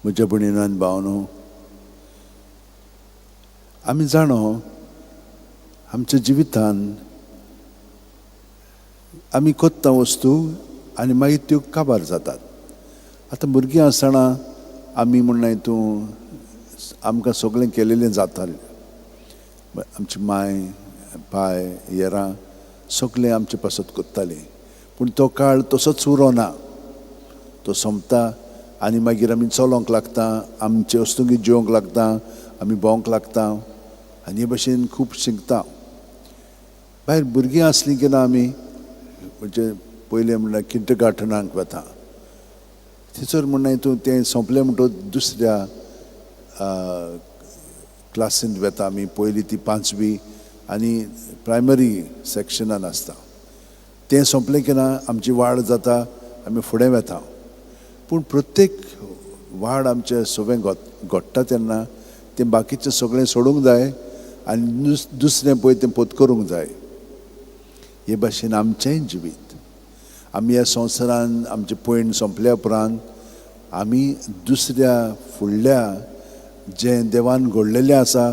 म्हज्या भयणीनो आनी भावनो, आमी जाणो आमच्या जिवितान आमी कोत्ता वस्तू आनी मागीर त्यो काबार जातात. आतां भुरगीं आसतना आमी म्हणलें तूं आमकां सगळें केलेलें जातालें. आमची माय पाय येरां सगळें आमचे पासत कोत्तालीं. पूण तो काळ तसोच उरोना, तो सोंपता आनी मागीर आमी चलोंक लागता, आमचे वस्तुंकी जिवंक लागता, आमी भोंवंक लागता आनी हे भशेन खूब शिकता. भायर भुरगीं आसलीं की ना आमी म्हणजे पयलें म्हणल्यार किंडरगार्टनाक वता, थंयसर म्हणलें तूं तें सोंपलें म्हणटकच दुसऱ्या क्लासींत वता आमी. पयली ती पांचवी आनी प्रायमरी सेक्शनान आसता. तें सोंपलें की ना आमची वाड जाता, आमी फुडें वता. पूण प्रत्येक वाड आमचें सगळें घडटा तेन्ना तें बाकीचें सगळें सोडूंक जाय आनी दुसरें पळय तें पोत करूंक जाय. हे भाशेन आमचेंय जिवीत, आमी ह्या संवसारान आमचें पयण सोंपल्या उपरांत आमी दुसऱ्या फुडल्या जें देवान घडलेलें आसा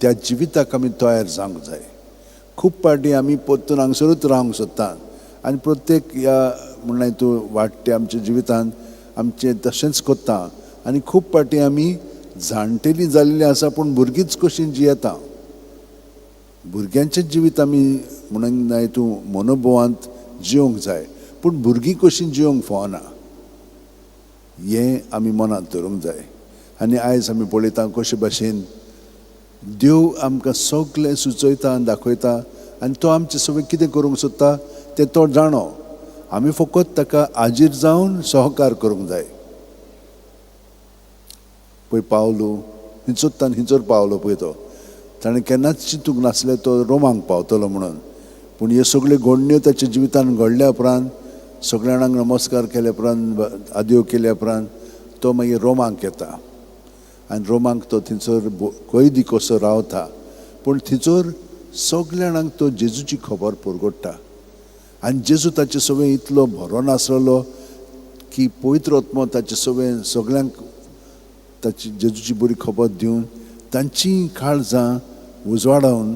त्या जिविताक आमी तयार जावंक जाय. खूब पाटी आमी परतून हांगसरूच रावंक सोदता आनी प्रत्येक ह्या म्हणल्यार तूं वाडटे आमच्या जिवितान आमचें तशेंच कोत्ता आनी खूब पाटी आमी जाणटेलीं जाल्लीं आसा पूण भुरगींच कशीं जियेता. भुरग्यांचें जिवीत आमी म्हणूंक जाय तूं मनोभवांत जिवंक जाय, पूण भुरगीं कशीं जिवंक फावना हें आमी मनांत धरूंक जाय. आनी आयज आमी पळयता कशे भाशेन देव आमकां सगळें सुचयता आनी दाखयता आनी तो आमचें सगळें कितें करूंक सोदता तें तो जाणो. आमी फकत ताका हाजीर जावन सहकार करूंक जाय. पळय पावलो हिंचोत्तान हिंचोर पावलो पळय, तो ताणें केन्नाच चिंतूंक नासलें तो रोमांक पावतलो म्हणून. पूण ह्यो सगळ्यो घडण्यो ताच्या जिवितान घडल्या उपरांत, सगळ्या जाणांक नमस्कार केल्या उपरांत, आदयो केल्या उपरांत तो मागीर रोमांक येता आनी रोमांक तो थंयसर कैदी कसो रावता. पूण थंयसर सगळ्या जाणांक तो जेजूची खबर पुरगोडटा आनी जेजू ताचे सगळें इतलो बरो नासलेलो की पवित्र आत्मो ताचे सगळें सगळ्यांक ताची जेजूची बरी खबर दिवन तांची काळजां उजवाडावन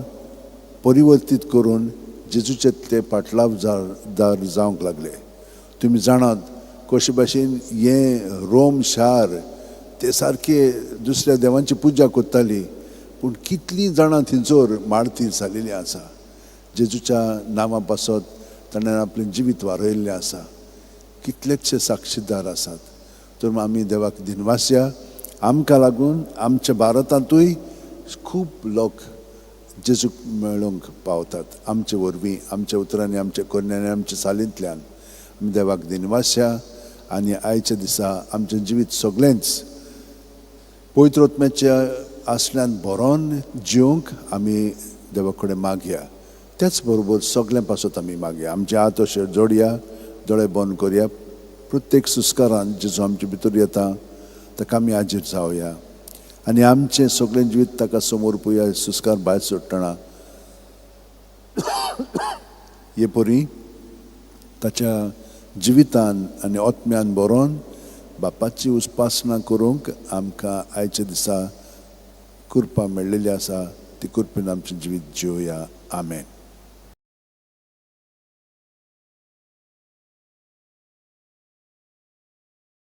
परिवर्तीत करून जेजूचे ते पाटलावदार जावंक लागले. तुमी जाणात कशे भाशेन हें रोम शार ते सारके दुसऱ्या देवांची पुजा करताली, पूण कितलीं जाणां थंयसर मारती जालेली आसा. जेजूच्या नांवा पासत ताणें आपलें जिवीत वारयल्लें आसा. कितलेशे साक्षीदार आसात. तर आमी देवाक दिनवासया, आमकां लागून आमच्या भारतांतूय खूब लोक जेजूक मेळूंक पावतात आमचे वरवीं, आमच्या उतरांनी, आमच्या करण्यांनी, आमच्या चालींतल्यान. आमी देवाक दिनवासया आनी आयच्या दिसा आमचें जिवीत सगळेंच पवित्र आत्म्याच्या आसल्यान भरोन जिवंक आमी देवा कडेन मागया. त्याच बरोबर सगळ्यां पासत आमी मागया. आमचे हात अशे जोडया, दोळे बंद करया. प्रत्येक सुस्कारान जेजू आमचे भितर येता ताका आमी हाजीर जावया आनी आमचें सगळें जिवीत ताका समोर पळया सुस्कार भायर सोडटना हे परी ताच्या जिवितान आनी आत्म्यान बरोवन बापाची उपासना करूंक आमकां आयच्या दिसा कृपा मेळ्ळेली आसा. ती कृपेन आमचें जिवीत जिवया. आमेन.